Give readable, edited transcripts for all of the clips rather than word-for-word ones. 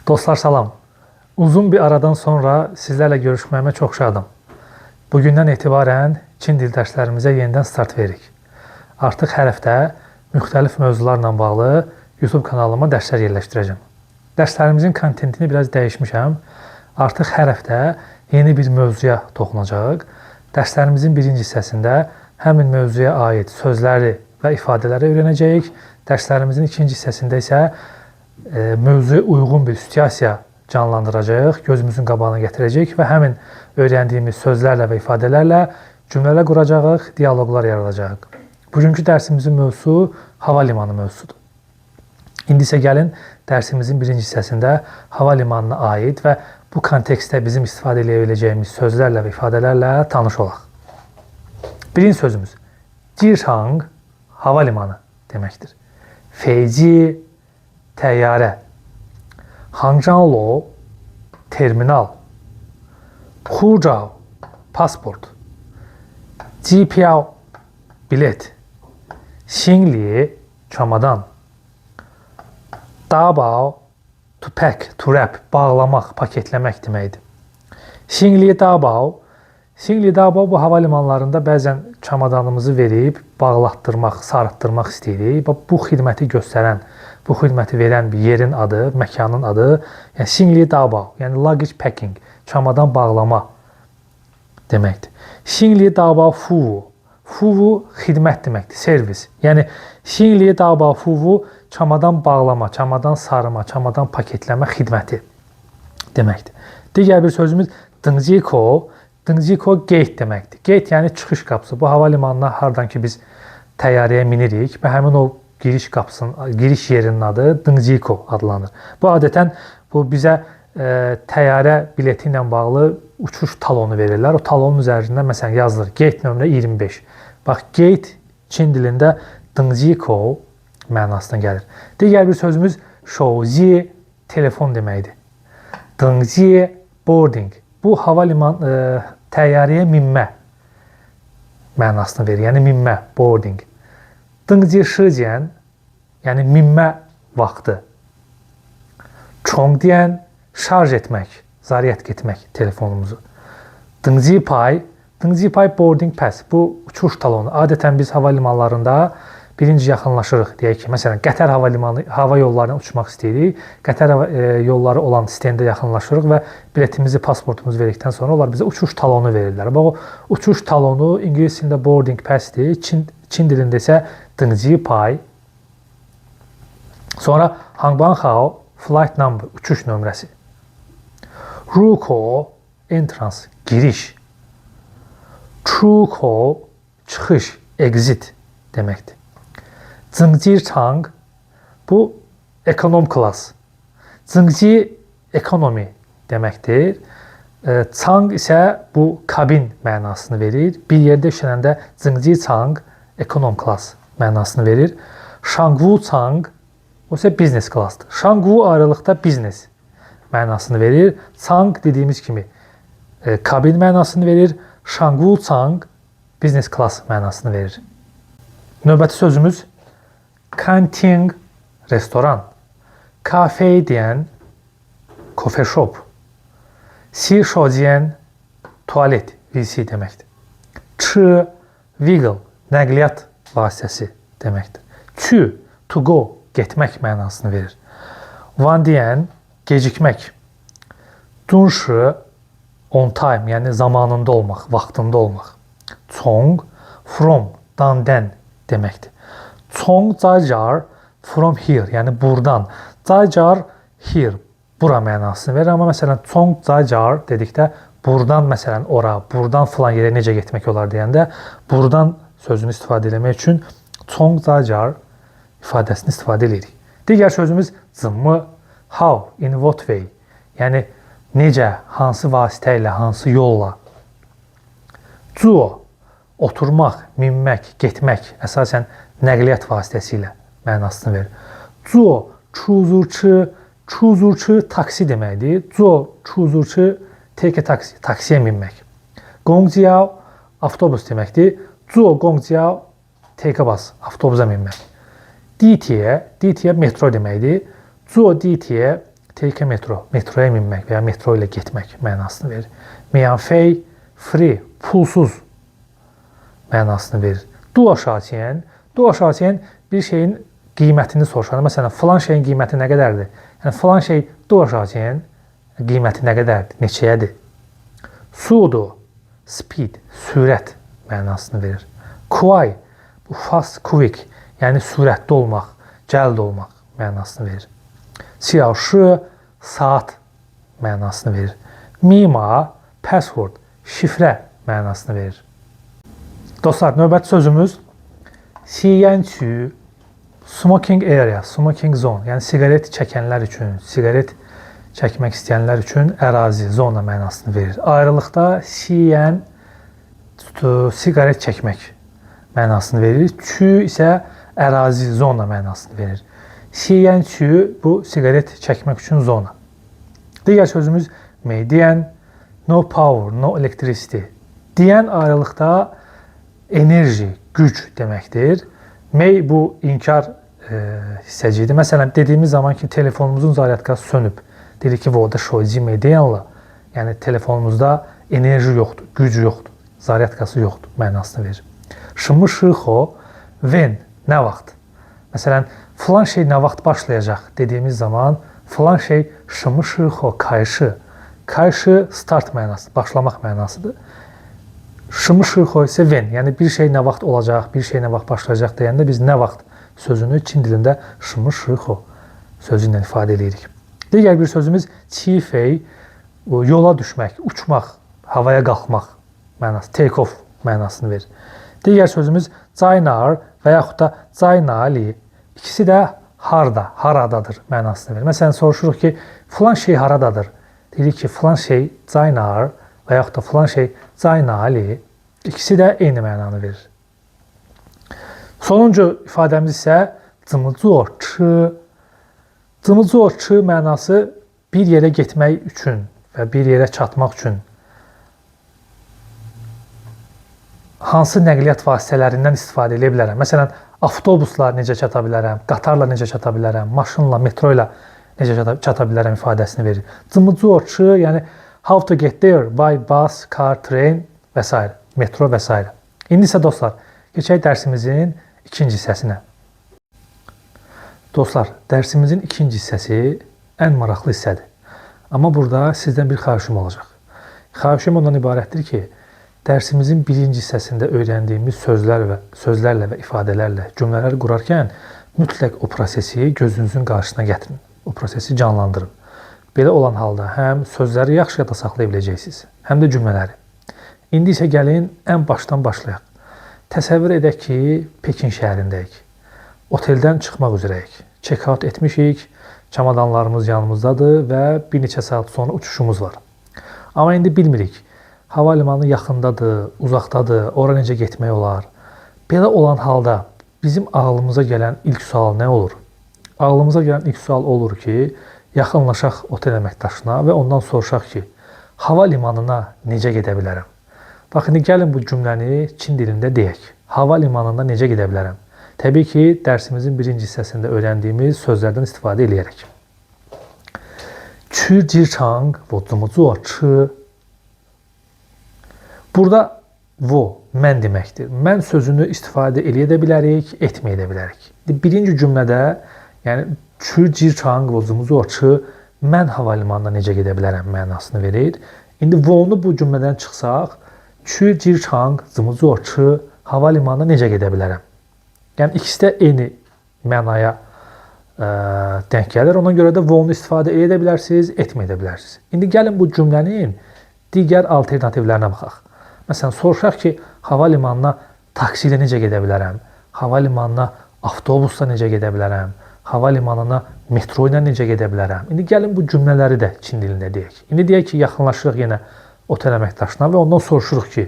Dostlar salam. Uzun bir aradan sonra sizlərlə görüşməyimə çox şadam. Bugündən etibarən Çin dil dərslərimizə yenidən start veririk. Artıq hər həftə müxtəlif mövzularla bağlı YouTube kanalıma dərslər yerləşdirəcəm. Dərslərimizin kontentini biraz dəyişmişəm. Artıq hər həftə yeni bir mövzuya toxunacağıq. Dərslərimizin birinci hissəsində həmin mövzuya aid sözləri və ifadələri öyrənəcəyik. Dərslərimizin ikinci hissəsində isə mövzuya uyğun bir situasiya canlandıracağıq, gözümüzün qabağına gətirəcəyik və həmin öyrəndiyimiz sözlərlə və ifadələrlə cümlələr quracağıq, dialoqlar yaradacağıq. Bugünkü dərsimizin mövzusu hava limanı mövzusudur. İndi isə gəlin dərsimizin birinci hissəsində hava limanına aid və bu kontekstdə bizim istifadə edə biləcəyimiz sözlərlə və ifadələrlə tanış olaq. Birinci sözümüz 机场 hava limanı deməkdir. 飞机 təyyarə, 航站楼 terminal, 护照 pasport, 机票 bilet, 行李 çamadan, 打包 to pack, to wrap, bağlamaq, paketləmək deməkdir. 行李打包 行李打包 bu hava limanlarında bəzən çamadanımızı verib bağlatdırmaq, sarıtdırmaq istəyirik. Bax, bu xidməti göstərən, bu xidməti verən bir yerin adı, məkanın adı, yəni 行李打包, yəni luggage packing, çamadan bağlama deməkdir. 行李打包服务, 服务 xidmət deməkdir, servis. Yəni 行李打包服务 çamadan bağlama, çamadan sarıma, çamadan paketləmə xidməti deməkdir. Digər bir sözümüz 登机口, 登机口 gate deməkdir. Gate yəni çıxış qapısı. Bu hava limanına hardan ki biz təyyarəyə minirik və həmin o giriş qapısının, giriş yerinin adı 登机口 adlanır. Bu adətən bu bizə təyyarə bileti ilə bağlı uçuş talonu verirlər. O talonun üzərində məsələn yazılır gate nömrə 25. Bax, gate Çin dilində 登机口 mənasına gəlir. Digər bir sözümüz 手机 telefon deməkdir. 登机 boarding. Bu hava liman təyyarəyə minmə mənasını verir. Yəni minmə, boarding. 登机时间, yəni minmə vaxtı. 充电 şarj etmək, zaryadka etmək telefonumuzu. 登机牌, 登机牌 boarding pass. Bu uçuş talonu. Adətən biz hava limanlarında birinci yaxınlaşırıq. Deyək ki, məsələn, Qətər hava limanı hava yollarına uçmaq istəyirik. Qətər hava yolları olan stendə yaxınlaşırıq və biletimizi, pasportumuzu verdikdən sonra onlar bizə uçuş talonu verirlər. Bax, o uçuş talonu ingilis dilində boarding pass-dir. Çin dilində isə 登机牌. Sonra 航班号 flight number, uçuş nömrəsi. 入口 entrance, giriş. 出口 çıxış, exit deməkdir. 经济舱 bu ekonom klass. 经济 economy deməkdir. 舱 isə bu kabin mənasını verir. Bir yerdə işlənəndə 经济舱 ekonom klass mənasını verir. 商务舱 o isə business classdır. 商务 ayrılıqda business mənasını verir. 舱 dediyimiz kimi kabin mənasını verir. 商务舱 business class mənasını verir. Növbəti sözümüz 餐厅 restoran. 咖啡店 coffee shop. 洗手间 tualet, WC deməkdir. 车 vehicle, nəqliyyat vasitəsi deməkdir. 去 to go, getmək mənasını verir. 晚点 gecikmək. 准时 on time, yəni zamanında olmaq, vaxtında olmaq. 从 from, dan, dən deməkdir. 从这儿 from here, yəni burdan. 这这儿 here, bura mənasını verir. Amma məsələn 从这这儿 dedikdə burdan məsələn ora, burdan filan yerə necə getmək olar deyəndə burdan sözünü istifadə etmək üçün 从这这儿 ifadəsini istifadə edirik. Digər sözümüz 怎么 how, in what way, yəni necə, hansı vasitə ilə, hansı yolla. 坐 oturmaq, minmək, getmək, əsasən nəqliyyat vasitəsi ilə mənasını verir. 坐出租车, 出租车 taksi deməkdir. 坐出租车 take a taxi, taksiyə minmək. 公交 avtobus deməkdir. 坐公交 take a bus, avtobusa minmək. 地铁, 地铁 metro deməkdir. 坐地铁 Take a metro, metroya minmək və ya metro ilə getmək mənasını verir. Mianfei, free, pulsuz mənasını verir. Duoşaqian, duoşaqian bir şeyin qiymətini soruşanda, məsələn, filan şeyin qiyməti nə qədərdir? Yəni filan şey duoşaqian qiyməti nə qədərdir, neçəyədir? Sudu, speed, sürət mənasını verir. Kuay, bu fast, quick, yəni sürətli olmaq, cəld olmaq mənasını verir. Xiaoshi, saat mənasını verir. Mima, password, şifrə mənasını verir. Dostlar, növbəti sözümüz Xiyanqu, smoking area, smoking zone, yəni siqaret çəkənlər üçün, siqaret çəkmək istəyənlər üçün ərazi, zona mənasını verir. Ayrılıqda xiyan siqaret çəkmək mənasını verir. Çü isə ərazi, zona mənasını verir. Xiyanqu bu siqaret çəkmək üçün zona. Digər sözümüz meydian, no power, no electricity. Diyan ayrılıqda enerji, güc deməkdir. Mey bu inkar hissəcidir. Məsələn, dediyimiz zaman ki, telefonumuzun zaryadkası sönüb. Deyirik ki, voda şoji meydianla. Yəni telefonumuzda enerji yoxdur, güc yoxdur, zaryadkası yoxdur mənasını verir. Şımı şıxo, when, nə vaxt? Məsələn, filan şey nə vaxt başlayacaq dediyimiz zaman filan şey şımı şıxo kayşı. Kayşı start mənası, başlamaq mənasıdır. Şımı şıxo isə when, yəni bir şey nə vaxt olacaq, bir şey nə vaxt başlayacaq deyəndə biz nə vaxt sözünü Çin dilində şımı şıxo sözü ilə ifadə edirik. Digər bir sözümüz qifei, yola düşmək, uçmaq, havaya qalxmaq mənası, take off mənasını verir. Digər sözümüz zaynar və yaxud da zaynali. İkisi də harda, haradadır mənasını verir. Məsələn, soruşuruq ki, filan şey haradadır? Deyirik ki, filan şey zaynar və yaxud da filan şey zaynali. İkisi də eyni mənanı verir. Sonuncu ifadəmiz isə zımı çı. Zımı çı mənası bir yerə getmək üçün və bir yerə çatmaq üçün hansı nəqliyyat vasitələrindən istifadə edə bilərəm? Məsələn, avtobusla necə çata bilərəm, qatarla necə çata bilərəm, maşınla, metro ilə necə çata bilərəm ifadəsini verir. Zımı çı, yəni how to get there by bus, car, train və s. metro və s. İndi isə dostlar, keçək dərsimizin ikinci hissəsinə. Dostlar, dərsimizin ikinci hissəsi ən maraqlı hissədir. Amma burada sizdən bir xahişim olacaq. Xahişim ondan ibarətdir ki, dərsimizin birinci hissəsində öyrəndiyimiz sözlərlə və ifadələrlə cümlələr qurarkən mütləq o prosesi gözünüzün qarşısına gətirin. O prosesi canlandırın. Belə olan halda həm sözləri yaxşı yadda saxlaya biləcəksiniz, həm də cümlələri. İndi isə gəlin ən başdan başlayaq. Təsəvvür edək ki, Pekin şəhərindəyik. Oteldən çıxmaq üzrəyik. Check-out etmişik, çamadanlarımız yanımızdadır və bir neçə saat sonra uçuşumuz var. Amma indi bilmirik, hava limanı yaxındadır, uzaqdadır, ora necə getmək olar? Belə olan halda bizim ağlımıza gələn ilk sual nə olur? Ağlımıza gələn ilk sual olur ki, yaxınlaşaq otel əməkdaşına və ondan soruşaq ki, hava limanına necə gedə bilərəm? Bax, indi gəlin bu cümləni Çin dilində deyək. Hava limanına necə gedə bilərəm? Təbii ki, dərsimizin birinci hissəsində öyrəndiyimiz sözlərdən istifadə eləyərək. Çü jichang wo zımı zuo çı. Burada wo, mən deməkdir. Mən sözünü istifadə eləyə də bilərik, etməyə də bilərik. Birinci cümlədə, yəni çü jichang wo zımı zuo çı, mən hava limanına necə gedə bilərəm mənasını verir. İndi wo-nu bu cümlədən çıxsaq, çü jichang zımı zuo çı, hava limanına necə gedə bilərəm? Yəni ikisi də eyni mənaya denk gəlir. Ona görə də wo-nu istifadə edə bilərsiniz, etməyə də bilərsiniz. İndi gəlin bu cümlənin digər alternativlərinə baxaq. Məsələn, soruşaq ki, hava limanına taksi ilə necə gedə bilərəm? Hava limanına avtobusla necə gedə bilərəm? Hava limanına metro ilə necə gedə bilərəm? İndi gəlin bu cümlələri də Çin dilində deyək. İndi deyək ki, yaxınlaşırıq yenə otel əməkdaşına və ondan soruşuruq ki,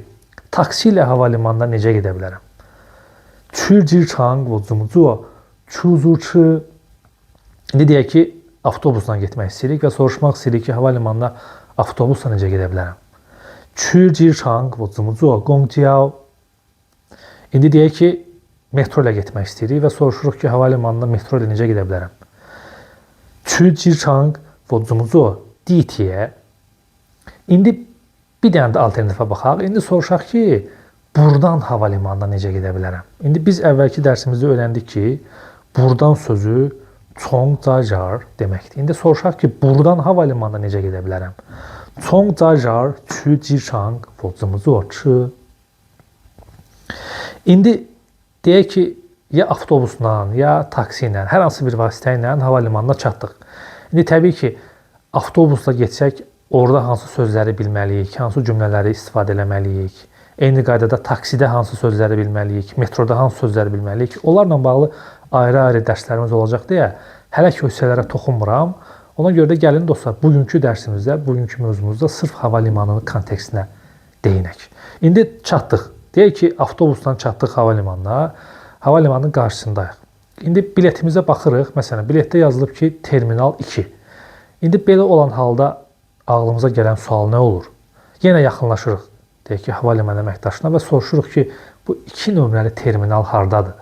taksi ilə hava limanına necə gedə bilərəm? Çü jichang wo zımı zuo çu zu çı. İndi deyək ki, avtobusla getmək istəyirik və soruşmaq istəyirik ki, hava limanına avtobusla necə gedə bilərəm? Çü jichang wo zımı zuo gongjiao. İndi deyək ki, metro ilə getmək istəyirik və soruşuruq ki, hava limanına metro ilə necə gedə bilərəm? Çü jichang 我怎么坐地铁? İndi bir dənə də alternativə baxaq. İndi soruşaq ki, burdan hava limanına necə gedə bilərəm? İndi biz əvvəlki dərsimizdə öyrəndik ki, burdan sözü 从在这儿 deməkdir. İndi soruşaq ki, burdan hava limanına necə gedə bilərəm? 从在这儿去机场，我怎么坐车? İndi deyək ki, ya avtobusla, ya taksi ilə, hər hansı bir vasitə ilə hava limanına çatdıq. İndi təbii ki, avtobusla getsək, orada hansı sözləri bilməliyik, hansı cümlələri istifadə eləməliyik. Eyni qaydada taksidə hansı sözləri bilməliyik, metroda hansı sözləri bilməliyik. Onlarla bağlı ayrı-ayrı dərslərimiz olacaq deyə hələ ki o hissələrə toxunmuram. Ona görə də gəlin dostlar, bugünkü dərsimizdə, bugünkü mövzumuzda sırf hava limanının kontekstinə değinək. İndi çatdıq. Deyək ki, avtobusdan çatdıq hava limanına. Hava limanının qarşısındayıq. İndi biletimizə baxırıq. Məsələn, biletdə yazılıb ki, terminal 2. İndi belə olan halda ağlımıza gələn sual nə olur? Yenə yaxınlaşırıq. Deyək ki, hava limanı əməkdaşına və soruşuruq ki, bu 2 nömrəli terminal hardadır?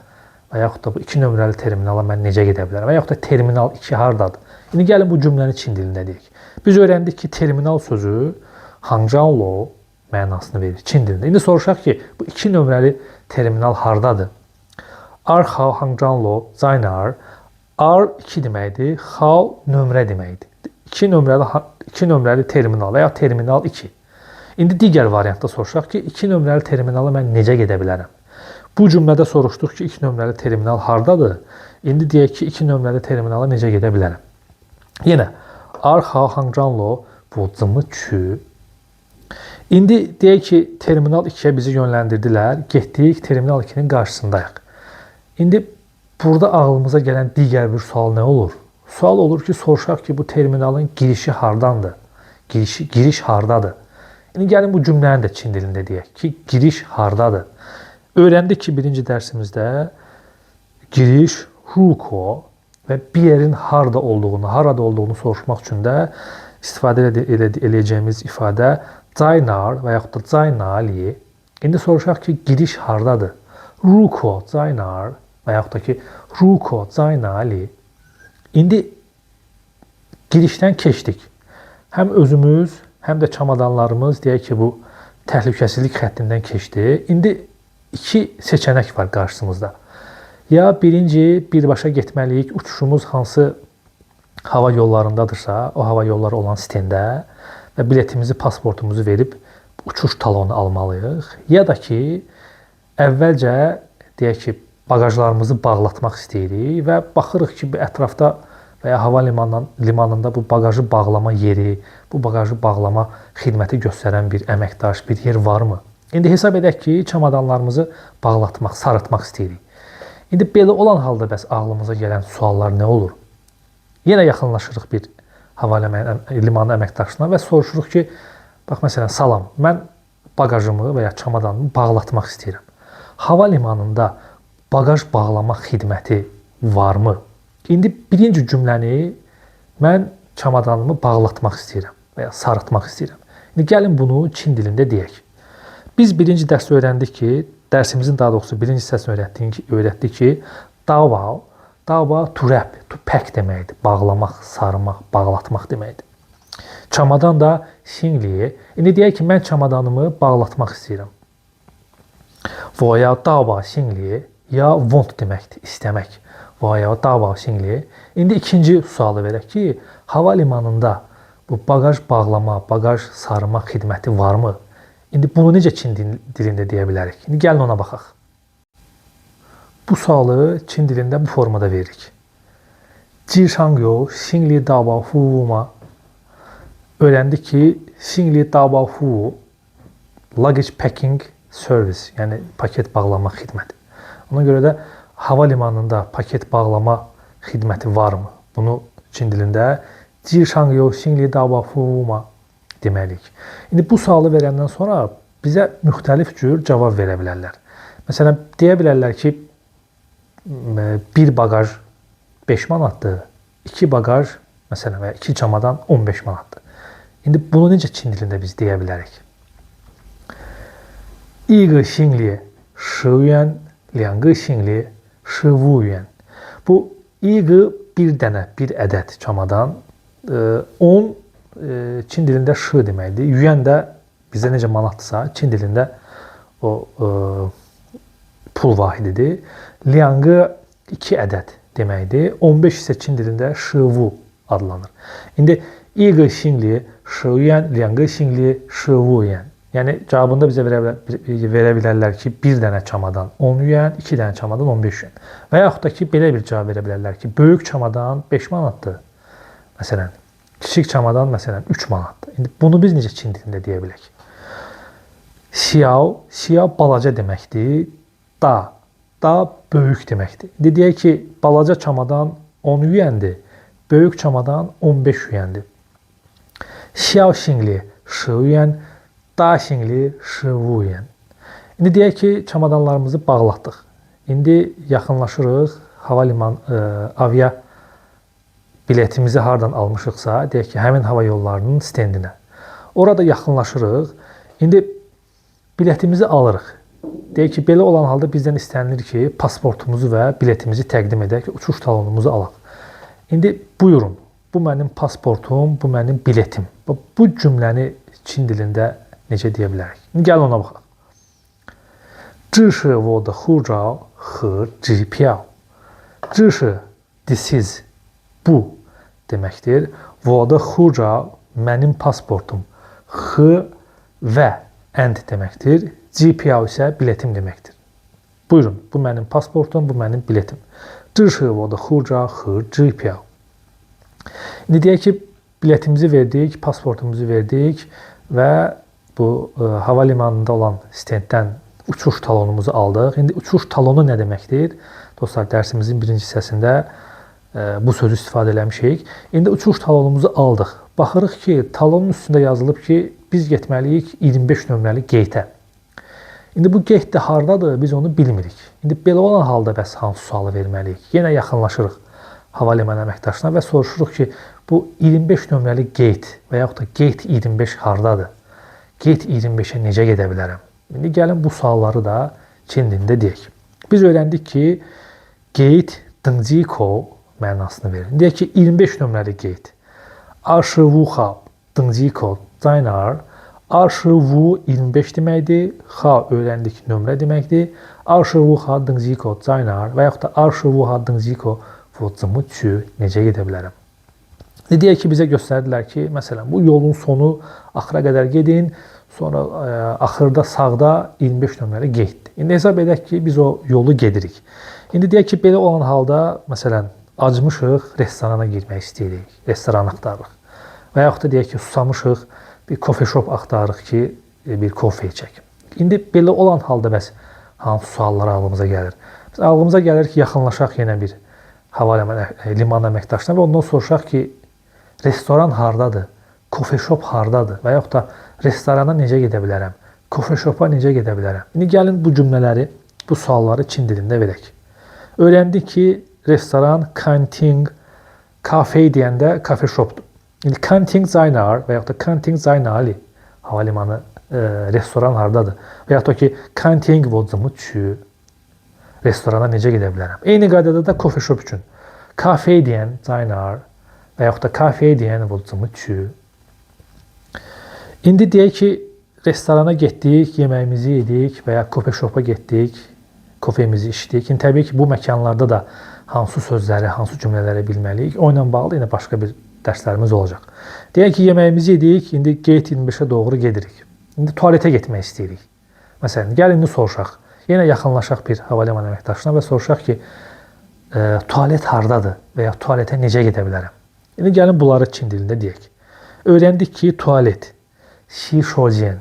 Və yaxud da bu 2 nömrəli terminala mən necə gedə bilərəm? Və yaxud da terminal 2 hardadır? İndi gəlin bu cümləni Çin dilində deyək. Biz öyrəndik ki, terminal sözü Hangzhou mənasını verir Çin dilində. İndi soruşaq ki, bu 2 nömrəli terminal hardadır? 2号 Hangzhou 在哪儿? R 2 deməkdir, Hao nömrə deməkdir. 2 nömrəli terminal və ya terminal 2. İndi digər variantda soruşaq ki, 2 nömrəli terminala mən necə gedə bilərəm? Bu cümlədə soruşduq ki, 2 nömrəli terminal hardadır? İndi deyək ki, 2 nömrəli terminala necə gedə bilərəm? Yenə 2号 Hangzhou 我怎么去? İndi deyək ki, terminal 2-yə bizi yönləndirdilər. Getdik, terminal 2-nin qarşısındayıq. İndi burada ağlımıza gələn digər bir sual nə olur? Sual olur ki, soruşaq ki, bu terminalın girişi hardandır? Giriş hardadır? İndi gəlin bu cümləni də Çin dilində deyək ki, giriş hardadır? Öyrəndik ki, birinci dərsimizdə giriş, ruko və bir yerin harda olduğunu, soruşmaq üçün də istifadə eləyəcəyimiz ifadə 在哪儿 və yaxud da 在哪里. İndi soruşaq ki, giriş hardadır? 入口在哪儿 və yaxud da ki, 入口在哪里. İndi girişdən keçdik. Həm özümüz, həm də çamadanlarımız deyək ki, bu təhlükəsizlik xəttindən keçdi. İndi iki seçənək var qarşımızda. Ya birinci, birbaşa getməliyik, uçuşumuz hansı hava yollarındadırsa, o hava yolları olan stenddə və biletimizi, pasportumuzu verib uçuş talonu almalıyıq. Ya da ki, əvvəlcə deyək ki, baqajlarımızı bağlatmaq istəyirik və baxırıq ki, bu ətrafda və ya hava limanında bu baqajı bağlama yeri, bu baqajı bağlama xidməti göstərən bir əməkdaş, bir yer varmı? İndi hesab edək ki, çamadanlarımızı bağlatmaq, sarıtmaq istəyirik. İndi belə olan halda bəs ağlımıza gələn suallar nə olur? Yenə yaxınlaşırıq bir hava limanı əməkdaşına və soruşuruq ki, bax məsələn, salam, mən baqajımı və ya çamadanımı bağlatmaq istəyirəm. Hava limanında baqaj bağlama xidməti varmı? İndi birinci cümləni mən çamadanımı bağlatmaq istəyirəm və ya sarıtmaq istəyirəm. İndi gəlin bunu Çin dilində deyək. Biz birinci dərsdə öyrəndik ki, dərsimizin daha doğrusu birinci hissəsini öyrətdik ki, dava to wrap, to pack deməkdir. Bağlamaq, sarmaq, bağlatmaq deməkdir. Çamadan da 行李. İndi deyək ki, mən çamadanımı bağlatmaq istəyirəm. 我要打包行李 ya want deməkdir, istəmək. 我要打包行李. İndi ikinci sualı verək ki, hava limanında bu baqaj bağlama, baqaj sarma xidməti varmı? İndi bunu necə Çin dilində deyə bilərik? İndi gəlin ona baxaq. Bu sualı Çin dilində bu formada veririk. 机场有行李打包服务吗? Öyrəndik ki, 行李打包服务 luggage packing service, yəni paket bağlama xidməti. Ona görə də hava limanında paket bağlama xidməti varmı? Bunu Çin dilində 机场有行李打包服务吗 deməliyik. İndi bu sualı verəndən sonra bizə müxtəlif cür cavab verə bilərlər. Məsələn, deyə bilərlər ki, bir baqaj 5 manatdır, 2 baqaj məsələn və ya 2 çamadan 15 manatdır. İndi bunu necə Çin dilində biz deyə bilərik? 一个行李10元, 两个行李15元. Bu 一个 bir dənə, bir ədəd çamadan 10 Çin dilində şı deməkdir. Yuan də bizdə necə manatdırsa, Çin dilində o pul vahididir. Liangı 2 ədəd deməkdir. 15 isə Çin dilində şıvu adlanır. İndi 一个行李10 yuan, 2个行李15 yuan. Yəni cavabında bizə verə bilərlər ki, bir dənə çamadan 10 yuan, 2 dənə çamadan 15 yuan. Və yaxud da ki, belə bir cavab verə bilərlər ki, böyük çamadan 5 manatdır. Məsələn, kiçik çamadan məsələn 3 manatdır. İndi bunu biz necə Çin dilində deyə bilək? Xiao, xiao balaca deməkdir. Da, da böyük deməkdir. İndi deyək ki, balaca çamadan 10 yuandır, böyük çamadan 15 yuandır. Xiao xingli 10 yuan, da xingli 15 yuan. İndi deyək ki, çamadanlarımızı bağlatdıq. İndi yaxınlaşırıq havaliman avia biletimizi hardan almışıqsa, deyək ki, həmin hava yollarının stendinə. Orada yaxınlaşırıq. İndi biletimizi alırıq. Deyək ki, belə olan halda bizdən istənilir ki, pasportumuzu və biletimizi təqdim edək ki, uçuş talonumuzu alaq. İndi buyurun, bu mənim pasportum, bu mənim biletim. Bu cümləni Çin dilində necə deyə bilərik? İndi gəlin ona baxaq. 这是我的护照和机票. 这是 this is bu deməkdir. 我的护照 mənim pasportum. 和 və and deməkdir. 机票 isə biletim deməkdir. Buyurun, bu mənim pasportum, bu mənim biletim. 这是我的护照和机票. İndi deyək ki, biletimizi verdik, pasportumuzu verdik və bu hava limanında olan stenddən uçuş talonumuzu aldıq. İndi uçuş talonu nə deməkdir? Dostlar, dərsimizin birinci hissəsində bu sözü istifadə eləmişik. İndi uçuş talonumuzu aldıq. Baxırıq ki, talonun üstündə yazılıb ki, biz getməliyik 25 nömrəli gate-ə. İndi bu gate də hardadır, biz onu bilmirik. İndi belə olan halda bəs hansı sualı verməliyik? Yenə yaxınlaşırıq hava limanı əməkdaşına və soruşuruq ki, bu 25 nömrəli gate və yaxud da gate 25 hardadır? Gate 25-ə necə gedə bilərəm? İndi gəlin bu sualları da Çin dilində deyək. Biz öyrəndik ki, gate 登机口 mənasını verir. Deyək ki, 25 nömrəli gate. 25号登机口在哪儿? 25 25 deməkdir. 号 öyrəndik nömrə deməkdir. 25号登机口在哪儿? Və yaxud da 25号登机口我怎么去? Necə gedə bilərəm? Deyək ki, bizə göstərdilər ki, məsələn, bu yolun sonu axıra qədər gedin, sonra axırda sağda 25 nömrəli gate-dir. İndi hesab edək ki, biz o yolu gedirik. İndi deyək ki, belə olan halda, məsələn, acmışıq, restorana girmək istəyirik, restoran axtarırıq. Və yaxud da deyək ki, susamışıq, bir coffee shop axtarırıq ki, bir kofe içək. İndi belə olan halda bəs hansı suallar ağlımıza gəlir? Biz ağlımıza gəlir ki, yaxınlaşaq yenə bir hava limanı əməkdaşına və ondan soruşaq ki, restoran hardadır? Coffee shop hardadır? Və yaxud da restorana necə gedə bilərəm? Coffee shop-a necə gedə bilərəm? İndi gəlin bu cümlələri, bu sualları Çin dilində verək. Öyrəndik ki, restoran, kantin, kafe deyəndə coffee shopdur. İndi 餐厅在哪儿 və yaxud da 餐厅在哪里 hava limanı restoran hardadır? Və yaxud da ki, 餐厅我怎么去 restorana necə gedə bilərəm? Eyni qaydada da coffee shop üçün. 咖啡店在哪儿 və yaxud da 咖啡店我怎么去. İndi deyək ki, restorana getdik, yeməyimizi yedik və ya coffee shop-a getdik, kofemizi içdik. İndi təbii ki, bu məkanlarda da hansı sözləri, hansı cümlələri bilməliyik. O ilə bağlı yenə başqa bir dərslərimiz olacaq. Deyək ki, yeməyimizi yedik, indi gate 25-ə doğru gedirik. İndi tualetə getmək istəyirik. Məsələn, gəlin indi soruşaq. Yenə yaxınlaşaq bir hava limanı əməkdaşına və soruşaq ki, tualet hardadır və ya tualetə necə gedə bilərəm? İndi gəlin bunları Çin dilində deyək. Öyrəndik ki, tualet 洗手间,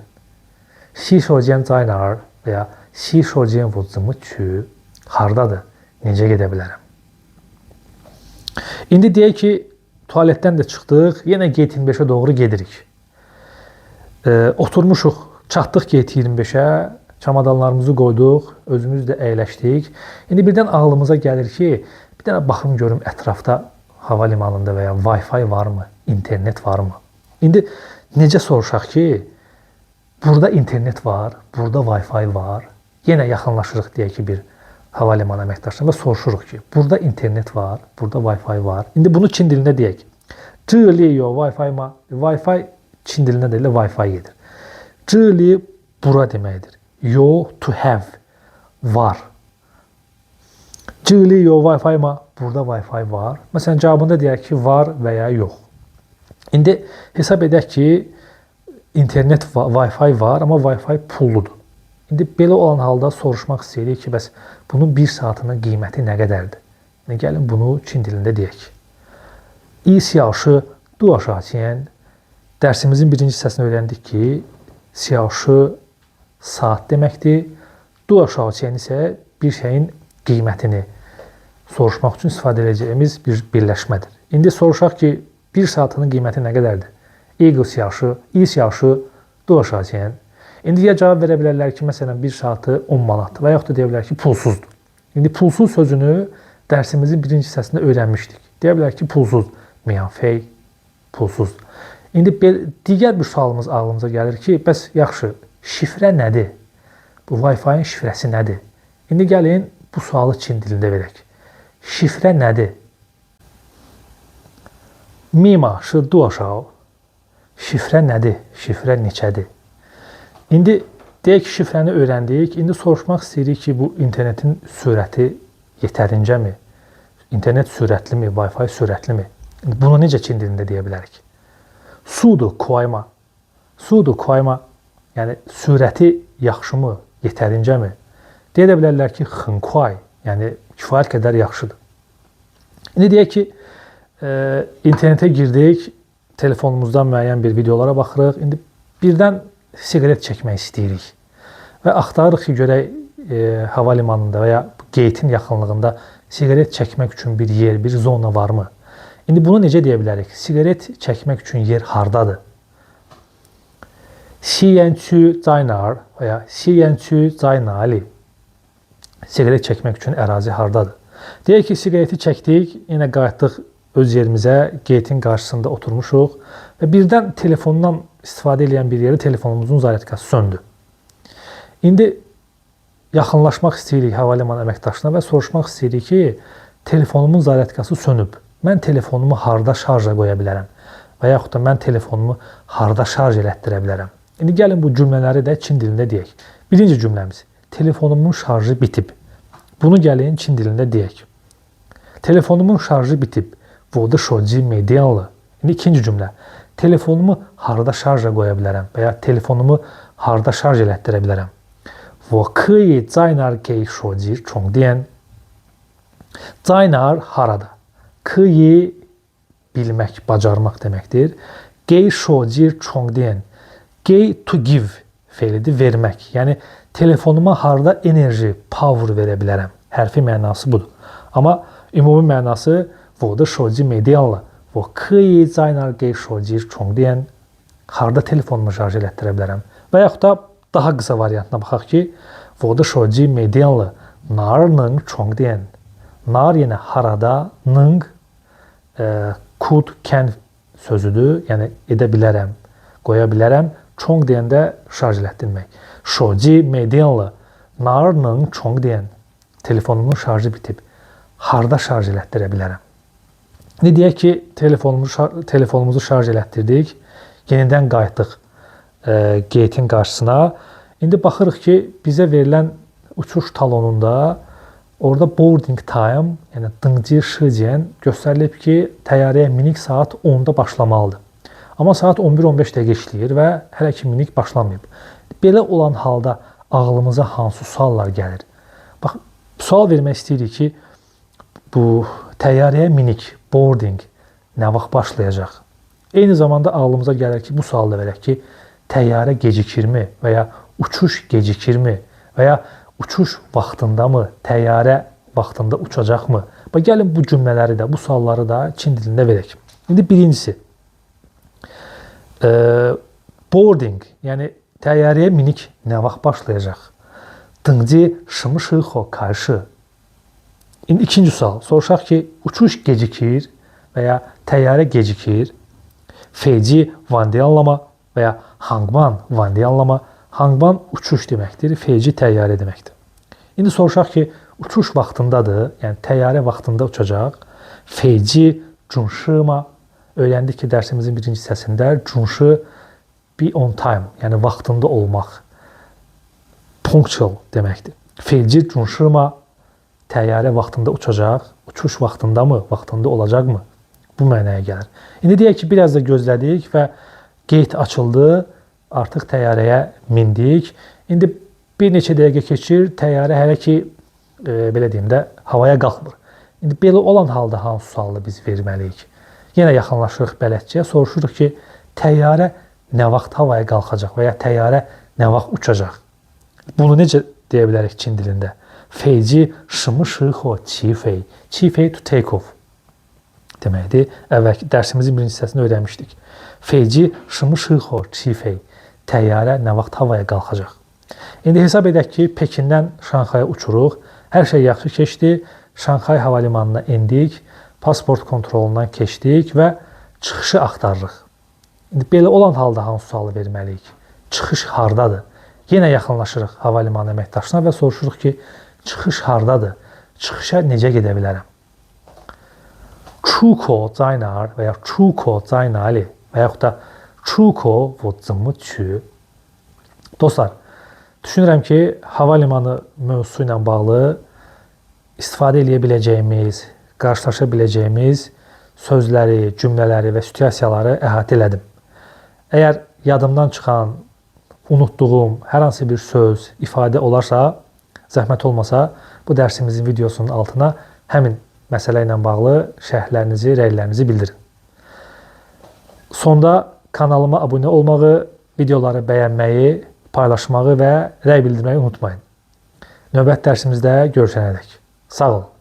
洗手间在哪儿 və ya 洗手间我怎么去 hardadır? Necə gedə bilərəm? İndi deyək ki, tualetdən də çıxdıq, yenə gate 25-ə doğru gedirik. Oturmuşuq, çatdıq gate 25-ə, çamadanlarımızı qoyduq, özümüz də əyləşdik. İndi birdən ağlımıza gəlir ki, bir dənə baxım görüm ətrafda hava limanında və ya Wi-Fi varmı, internet varmı? İndi necə soruşaq ki, burada internet var, burada Wi-Fi var. Yenə yaxınlaşırıq deyək ki, bir hava limanı əməkdaşına və soruşuruq ki, burada internet var, burada Wi-Fi var. İndi bunu Çin dilində deyək. 这里有 Wi-Fi mı? Wi-Fi Çin dilində də elə Wi-Fi gedir. 这里 bura deməkdir. Yo to have var. 这里有 Wi-Fi mı? Burada Wi-Fi var. Məsələn, cavabında deyək ki, var və ya yox. İndi hesab edək ki, internet Wi-Fi var, amma Wi-Fi pulludur. İndi belə olan halda soruşmaq istəyirik ki, bəs bunun bir saatının qiyməti nə qədərdir? İndi gəlin bunu Çin dilində deyək. 一小时多少钱? Dərsimizin birinci hissəsində öyrəndik ki, 小时 saat deməkdir. 多少钱 isə bir şeyin qiymətini soruşmaq üçün istifadə edəcəyimiz bir birləşmədir. İndi soruşaq ki, bir saatının qiyməti nə qədərdir? 一个小时, 一小时多少钱? İndi ya cavab verə bilərlər ki, məsələn, bir saatı 10 manatdır və yaxud da deyə bilər ki, pulsuzdur. İndi pulsuz sözünü dərsimizin birinci hissəsində öyrənmişdik. Deyə bilər ki, pulsuz, 免费, pulsuz. İndi digər bir sualımız ağlımıza gəlir ki, bəs yaxşı, şifrə nədir? Bu Wi-Fi-nin şifrəsi nədir? İndi gəlin bu sualı Çin dilində verək. Şifrə nədir? 密码是多少? Şifrə nədir? Şifrə neçədir? İndi deyək ki, şifrəni öyrəndik. İndi soruşmaq istəyirik ki, bu internetin sürəti yetərincəmi? İnternet sürətlimi? Wi-Fi sürətlimi? İndi bunu necə Çin dilində deyə bilərik? 速度快吗? 速度快吗? Yəni sürəti yaxşımı? Yetərincəmi? Deyə də bilərlər ki, 很快, yəni kifayət qədər yaxşıdır. İndi deyək ki, internetə girdik, telefonumuzdan müəyyən bir videolara baxırıq. İndi birdən siqaret çəkmək istəyirik və axtarırıq ki, görək hava limanında və ya gate-in yaxınlığında siqaret çəkmək üçün bir yer, bir zona varmı? İndi bunu necə deyə bilərik? Siqaret çəkmək üçün yer hardadır? 吸烟区在哪儿 və ya 吸烟区在哪里? Siqaret çəkmək üçün ərazi hardadır? Deyək ki, siqareti çəkdik, yenə qayıtdıq öz yerimizə, gate-in qarşısında oturmuşuq və birdən telefondan istifadə edən bir yerdə telefonumuzun zaryadkası söndü. İndi yaxınlaşmaq istəyirik hava limanı əməkdaşına və soruşmaq istəyirik ki, telefonumun zaryadkası sönüb. Mən telefonumu harda şarja qoya bilərəm? Və yaxud da mən telefonumu harda şarj elətdirə bilərəm? İndi gəlin bu cümlələri də Çin dilində deyək. Birinci cümləmiz: telefonumun şarjı bitib. Bunu gəlin Çin dilində deyək. Telefonumun şarjı bitib. 我的手机没电了. İndi ikinci cümlə. Telefonumu harda şarja qoya bilərəm və ya telefonumu harda şarj elətdirə bilərəm? 我可以在哪儿给手机充电? 在哪儿 harada? 可以 bilmək, bacarmaq deməkdir. 给手机充电. 给 to give feilidir, vermək. Yəni telefonuma harda enerji, power verə bilərəm? Hərfi mənası budur. Amma ümumi mənası 我的手机没电了，我可以在哪儿给手机充电? Harda telefonumu şarj elətdirə bilərəm? Və yaxud da daha qısa variantına baxaq ki, 我的手机没电了，哪儿能充电? 哪儿 yenə harada, 能 could, can sözüdür. Yəni edə bilərəm, qoya bilərəm. 充 deyəndə şarj elətdirmək. 手机没电了，哪儿能充电? Telefonumun şarjı bitib. Harda şarj elətdirə bilərəm? İndi deyək ki, telefonumuzu şarj elətdirdik. Yenidən qayıtdıq gate-in qarşısına. İndi baxırıq ki, bizə verilən uçuş talonunda orada boarding time, yəni 登机时间 göstərilib ki, təyyarəyə minik saat 10-da başlamalıdır. Amma saat 11:15 dəqiqə işləyir və hələ ki minik başlamayıb. Belə olan halda ağlımıza hansı suallar gəlir? Bax, sual vermək istəyirik ki, bu təyyarəyə minik, boarding nə vaxt başlayacaq? Eyni zamanda ağlımıza gəlir ki, bu sualı da verək ki, təyyarə gecikirmi və ya uçuş gecikirmi və ya uçuş vaxtındamı, təyyarə vaxtında uçacaqmı? Bax, gəlin bu cümlələri də, bu sualları da Çin dilində verək. İndi birincisi, boarding, yəni təyyarəyə minik nə vaxt başlayacaq? 登机什么时候开始? İndi ikinci sual. Soruşaq ki, uçuş gecikir və ya təyyarə gecikir. 飞机晚点了吗 və ya 航班晚点了吗? 航班 uçuş deməkdir, 飞机 təyyarə deməkdir. İndi soruşaq ki, uçuş vaxtındadır, yəni təyyarə vaxtında uçacaq. 飞机准时吗 Öyrəndik ki, dərsimizin birinci hissəsində 准时 be on time, yəni vaxtında olmaq, punctual deməkdir. 飞机准时吗? Təyyarə vaxtında uçacaq, uçuş vaxtında mı, vaxtında olacaqmı? Bu mənaya gəlir. İndi deyək ki, biraz da gözlədik və gate açıldı, artıq təyyarəyə mindik. İndi bir neçə dəqiqə keçir, təyyarə hələ ki, belə deyim də, havaya qalxmır. İndi belə olan halda hansı sualı biz verməliyik? Yenə yaxınlaşırıq bələdçiyə, soruşuruq ki, təyyarə nə vaxt havaya qalxacaq və ya təyyarə nə vaxt uçacaq? Bunu necə deyə bilərik Çin dilində? 飞机什么时候起飞? 起飞 to take off deməkdir. Əvvəlki dərsimizin birinci hissəsində öyrənmişdik. 飞机什么时候起飞? Təyyarə nə vaxt havaya qalxacaq? İndi hesab edək ki, Pekindən Şanxaya uçuruq. Hər şey yaxşı keçdi. Şanxay hava limanına endik, pasport kontrolundan keçdik və çıxışı axtarırıq. İndi belə olan halda hansı sualı verməliyik? Çıxış hardadır? Yenə yaxınlaşırıq hava limanı əməkdaşına və soruşuruq ki, çıxış hardadır? Çıxışa necə gedə bilərəm? 出口在哪儿 və ya 出口在哪里 və yaxud da 出口我怎么去? Dostlar, düşünürəm ki, hava limanı mövzusu ilə bağlı istifadə eləyə biləcəyimiz, qarşılaşa biləcəyimiz sözləri, cümlələri və situasiyaları əhatə elədim. Əgər yadımdan çıxan, unutduğum hər hansı bir söz, ifadə olarsa, zəhmət olmasa bu dərsimizin videosunun altına həmin məsələ ilə bağlı şərhlərinizi, rəylərinizi bildirin. Sonda kanalıma abunə olmağı, videoları bəyənməyi, paylaşmağı və rəy bildirməyi unutmayın. Növbəti dərsimizdə görüşənədək. Sağ olun.